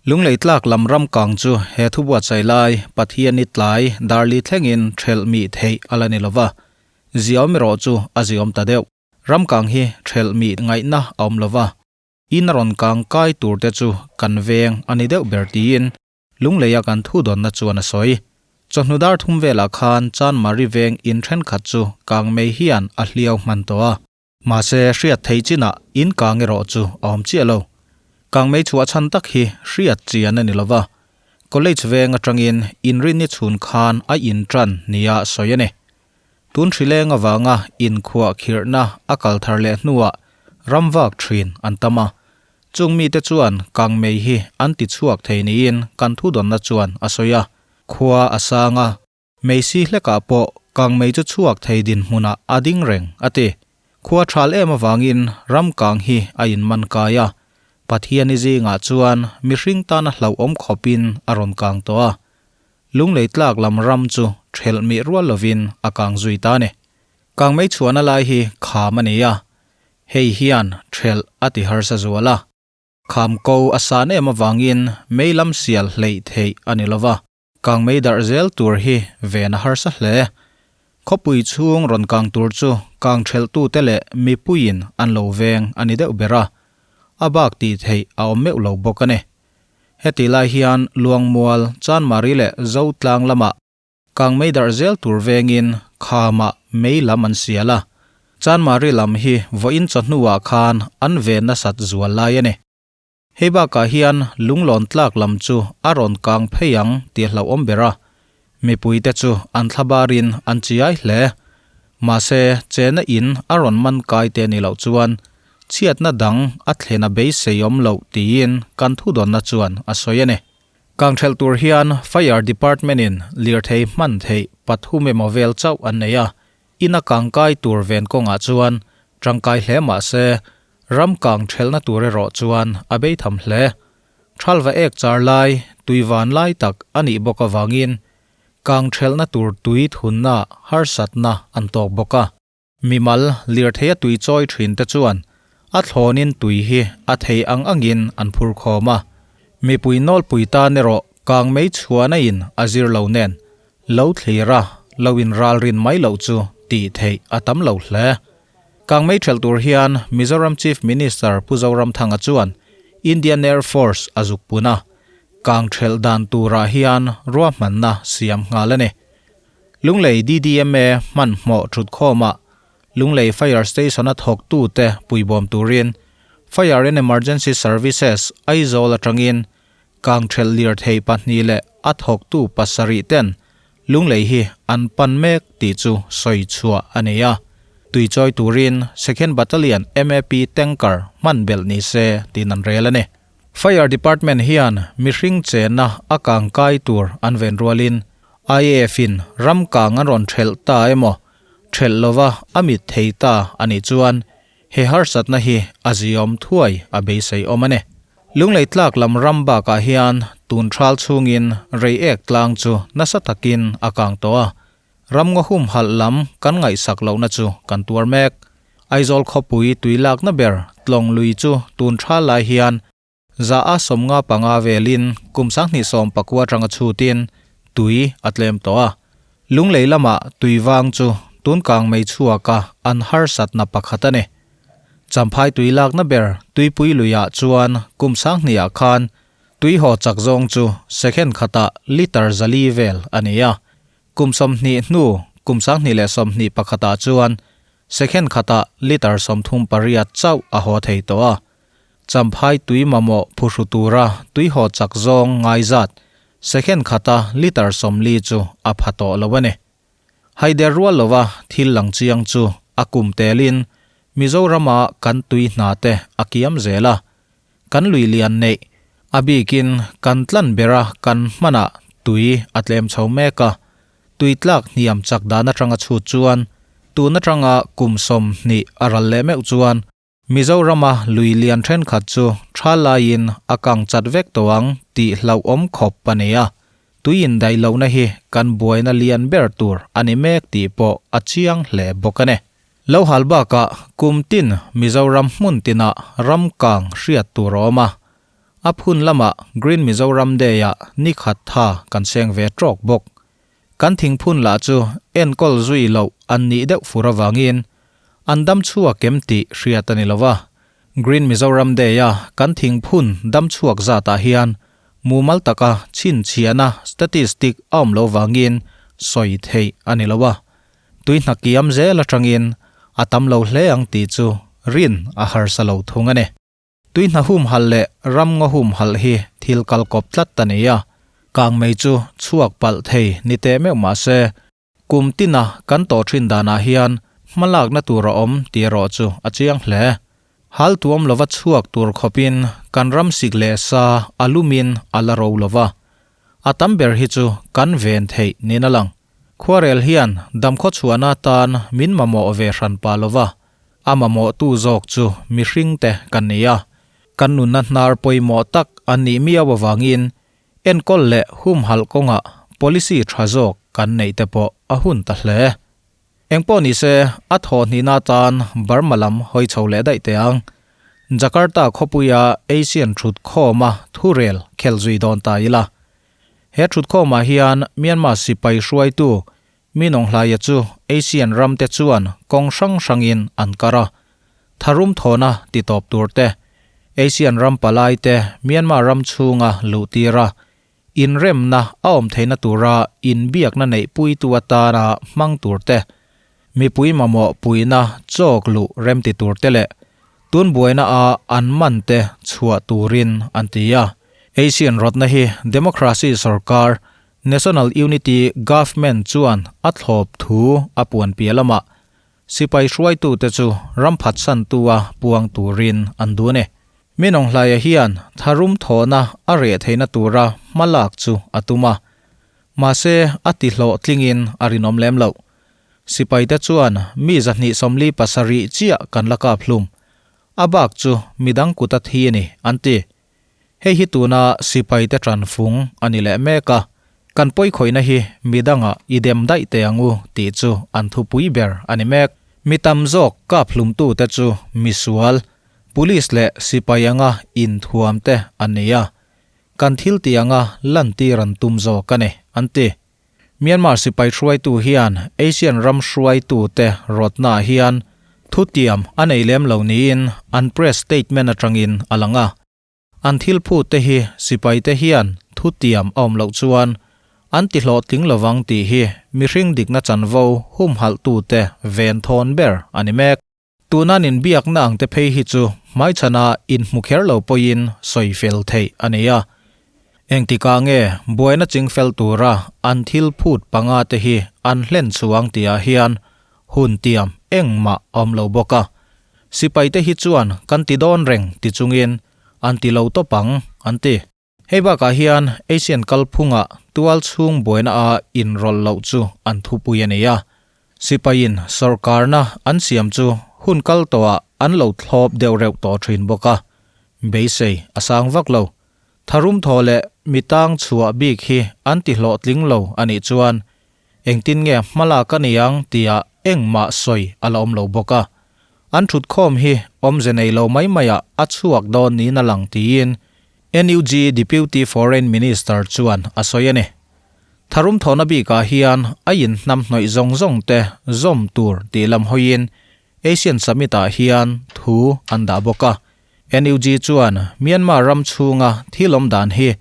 Lunglei tlak lam ram kang chu he thu buatsaih lai Pathiani tlai darli thlengin thelh mih theih a la ni lova, ziawm erawh chu a ziawm ta deuh. Ram kang hi thelh mih ngaihna a awm lova, in a rawn kang kai tur te chu kan veng a ni deuh ber tiin Lungleia kan thu dawnna chuan a sawi. Chawhnu dar thum velah khan Chanmari veng in thenkhat chu kang mei hian a hliau hman tawh a. Mahse hriat theih chinah in kang erawh chu a awm chiah lo. Kang mei chhuah chhan tak hi hriat chian a ni lova. College veng atangin inrinni chhun khan a intan nia sawi a ni. Tun hrileng avanga inkhuah khirhna a kal thar leh hnuah ramvak thin an tam a. Chung mite chuan kangmei hi an ti chhuak thei niin kan thudawnna chuan a sawi a. Khua a sang a, meisi hlekah pawh kangmei chu chhuak thei dinhmunah a ding reng a ti. Khua thal em avangin ram kang hi a inman kai a, Pathiani zingah chuan mihring tana hlauhawm khawpin a rawn kang tawh a. Lunglei tlak lam ram chu thelh mih rual lovin a kang zui ta a ni. Kangmei chhuahna lai hi kham a ni a, hei hian thelh a ti harsa zual a. Kham ko a san em avangin mei lam sial hleih theih a ni lova, kangmei darh zel tur hi ven a harsa hle. Khawpui chhung rawn kang tur chu kang thelhtute leh mipuiin an lo veng a ni deuh ber a, a bak tih theih a awm meuh lo bawk a ni. Heti lai hian Luangmual, Chanmari leh Zotlang lamah kangmei darh zel tur vengin khamah mei lam an sial a. Chanmari lam hi vawiin chawhnuah khan an ve nasat zual lai a ni. Hei bakah hian lunglawn tlak lam chu a rawn kang phei ang tih a hlauhawm ber a. Mipuite chu an thlabarin an chiai hle. Mahse, chena in a rawn man kai te ni loh chuan chhiatna dang a thlen a beisei awm loh tiin kan thudawnna chuan a sawi a ni. Kangthelh tur hian Fire Department in lirthei hman theih pathum emaw vel chauh an nei a, in a kangkai tur ven kawngah chuan tangkai hle mah se ram kangthelhna tur erawh chuan a beitham hle. Thalva ek char lai, tui van lai tak a nih bawk avangin kang thelhna tur tui thunna harsatna an tawk bawk a. Mimal lirtheia tui chawi thin te chuan a thlawnin tui hi a thei ang angin an phur khawm a. Mipui nawlpui tan erawh kang mei chhuahna in a zir lo nen lo thlir a, lo in ralrin mai loh chu tih theih a tam lo hle. Kangmei thelh tur hian Mizoram Chief Minister Pu Zoramthanga chuan Indian Air Force a zuk pun a, kang thelh dan turah hian ruahmanna siam nghal a ni. Lunglei DDMA hmanhmawh thutkhawmah Lunglei Fire Station-a thawktute puibawm turin Fire and Emergency Services Aizawl atangin kang thelh lirthei pahnih leh a thawktu pasarih ten Lunglei hi an pan mek tih chu sawi chhuah a ni a, tui chawi turin Second Battalion MAP tanker hman belh ni se tiin an rel a ni. Fire Department hian mihring chenna a kang kai tur an ven rualin IAF in ram kang an rawn thelh ta emaw thelh lova a mit thei ta a nih chuan He harsatna hi a ziawm thuai a beisei awm a ni. Lunglei tlak lam ram bakah hian tun thal chhungin rei ek tlang chu nasa takin a kang tawh a, ram ngaw humhalh lam kan ngaihsak lohna chu kan tuar mek. Aizawl khawpui tui lakna ber tlawng lui chu tun thal lai hian za a 55 velin kum 2019 atanga chhutin tui a tlem tawh a. Lunglei lamah tui vang chu tun kang mei chhuaka an harsatna pakhat a ni. Champhai tui lakna ber tuipui luiah chuan kum 2000ah khan tui haw chak zawng chu second khatah litre 400 vel a ni a. Kum 20 hnu kum 2021ah chuan second khatah litre 38 chauh a haw thei tawh a. Champhai tui mamawh phuhru tura tui haw chak zawng ngai zat second khata litre 40 chu a pha tawh lo a ni. Haider rual lova thil lang chiang chu a kum telin Mizorama kan tui hna te a kiam zel a, kan lui lian neih a bikin kan tlan bera kan hmanah tui a tlem chho mek a, tui tlak hniam chak dan atanga chhut chuan tun atanga kum 20 a ral leh meuh chuan Mizorama lui lian thenkhat chu tha laiin a kang chat vek tawh ang tih hlauhawm khawp a ni a, tui indaih lohna hi kan buaina lian ber tur a ni mek tih pawh a chiang hle bawk a ni. Lo hal bakah kum tin Mizoram hmun tinah ram kang hriat tur a awm a. A phun lamah Green Mizoram Day-ah ni khat tha kan seng ve trawk bawk. Kan thingphun lah chu enkawl zui loh an nih deuh fur avangin an dam chhuak em tih hriat a ni lo va. Green Mizoram Day-a kan thingphun dam chhuak zatah hian mumal taka chhinchhiahna statistic a awm lo vangin sawi theih a ni lo a. Tui hna kiam zel atangin a tam lo hle ang tih chu rin a harsa lo thung a ni. Tui hna humhalh leh ram ngaw humhalh hi thil kal kawp tlat a ni a, kang mei chu chhuak palh thei ni teh meuh mah se, kum tina kan tawh thin danah hian hmalakna tur a awm tih erawh chu a chiang hle. Hal tuam lova chhuak tur khawpin kan ram sik leh sa a lumin a la ro lova, a tam ber hi chu kan ven theih niin a lang. Khuarel hian damkhaw chhuahna atan min mamawh ve hran pah lova, A mamawhtu zawk chu mihringte kan ni a, kan nunna hnar pawimawh tak an nih miau avangin enkawl leh humhalh kawngah policy tha zawk kan neih te pawh a hun ta hle. Engpawh nise, a thawhhnihna atan Burma lam hawi chho leh daih teh ang. Jakarta khawpuia Asian thutkhawma thurel khel zui dawn ta ila. He thutkhawmah hian Myanmar sipai hruaitu Mi nawnghlaia chu Asian ramte chuan kawng hrang hrangin an kar a, tharum thawna titawp tur te, Asian ram palaite Myanmar ram chhunga luh tir a, inremna a awm theihna tura inbiakna neihpuitu atana hmang tur te, mipui mamawh puihna chawk luh remti tur te leh tun buaina a an man te chhuah turin an ti a. Asian rawtna hi democracy sorkar National Unity Government chuan a thlawp thu a puan piah lamah sipai hruaitute chu ram phatsantua puang turin an duh a ni. Minawnghlaia hian tharum thawhna a reh theihna tura hmalak chu a tum a, mahse a tihlawh tlingin a rinawm lem loh. Sipaite chuan mi 247 chiah kan la kap hlum, a bak chu midang kuta thi a ni, an ti. Hei hi tuna sipaite tanfung a ni leh mek a, kan pawikhawihna hi midangah i dem daih teh ang u tih chu an thupui ber a ni mek. Mi tam zawk kap hlumtute chu misual, police leh sipai anga inthuamte an ni a, kan thil tih anga lantir an tum zawk a ni, an ti. Myanmar sipai hruaitu hian Asian ram hruaitute rawtnaah hian thutiam a nei lem lo niin an press statement atangin a lang a. An thil phut te hi sipaite hian thutiam a awm loh chuan an ti hlawhtling lovang tih hi mihring dikna chanvo humhalhtute venthawn ber a ni mek. Tuna an inbiakna ang te phei hi chu hmaichhana inhmu kher lo pawhin sawi fel theih a ni a. Engtikah nge buaina ching fel tura an thil phut panga te hi an hlen chhuang tihah hian hun tiam engmah a awm lo bawk a. Sipaite hi chuan kan ti dawn reng ti chungin an ti lo tawp ang an ti. Hei bakah hian Asian kalphunga tual chhung buaina a inrawlh loh chu an thupui a ni a. Sipaiin sawrkarna an siam chu hun kal tawhah an lo thlawp deuh reuh tawh thin bawk a, beisei a sang vak lo. Tharum thaw leh mi tang chhuah bik hi an ti hlawhtling lo a nih chuan engtin nge hmalak a ni ang tihah engmah sawi a la awm lo bawk a. An thutkhawm hi awmze nei lo mai maiah a chhuak dawn niin a lang tiin NUG Deputy Foreign Minister chuan a sawi a ni. Tharum thawhna bikah hian a inhnamhnawih zawng zawng te zawm tur tih lam hawiin Asian Summit-ah hian thu an dah bawk a. NUG chuan Myanmar ram chhunga thil awm dan hi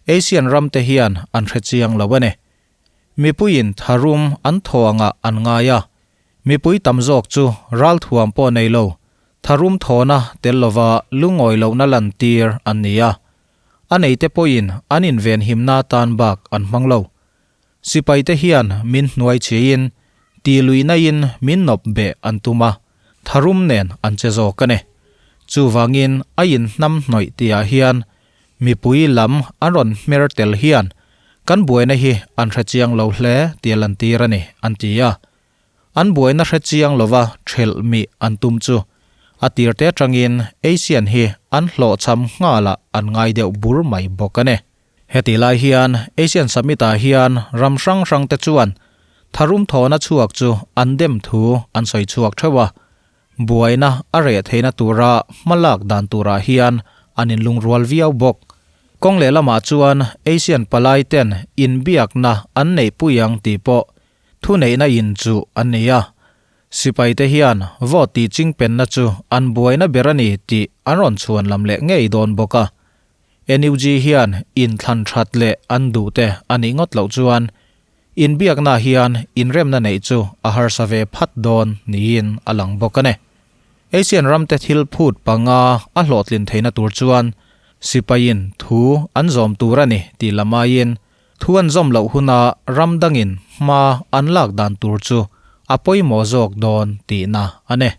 Asian ram te hian an hre chiang lo a ni. Mipuiin tharum an thaw angah an ngai a, mipui tam zawk chu ralthuam pawh nei lo Tharum thawna tel lova lungawi lohna lantir an ni a, a neite pawhin an invenhimna atan bak an hmang lo. Sipaite hian min hnuai chhiin, ti luihnain min nawp beh an tum a, tharum nen an che zawk a ni. Chuvangin a inhnamhnawih tihah hian mipui lam an rawn hmer tel hian kan buaina hi an hrechiang lo hle tih a lantir a ni, an ti a. An buaina hre chiang lova thelh mih an tum chu a tirte atangin Asian hi an hlawhchham nghalah an ngai deuh bur mai bawk a ni. Heti lai hian Asian Summit-ah hian ram hrang hrangte chuan tharum thawhna chhuak chu an dem thu an sawi chhuak theuh a, buaina a reh theihna tura hmalak dan turah hian an inlungrual viau bawk. Kawng lehlamah chuan Asian palai ten inbiakna an neihpui ang tih pawh thuneihna in chu an nei a. Sipai te hian vote tih chingpenna chu an buaina ber a ni tih an rawn chhuan lam leh ngei dawn bawk a. NUG hian inthlan that leh an duh te a nih ngawt loh chuan inbiakna hian inremna neih chu a harsa ve phat dawn niin a lang bawk a ni. Asian ramte thil phut panga a hlawhtlin theihna tur chuan sipaiin thu an zawm tur a ni tih lam aiin thu an zawm loh huna ram dangin hma an lak dan tur chu a pawimawh zawk dawn tihna a ni.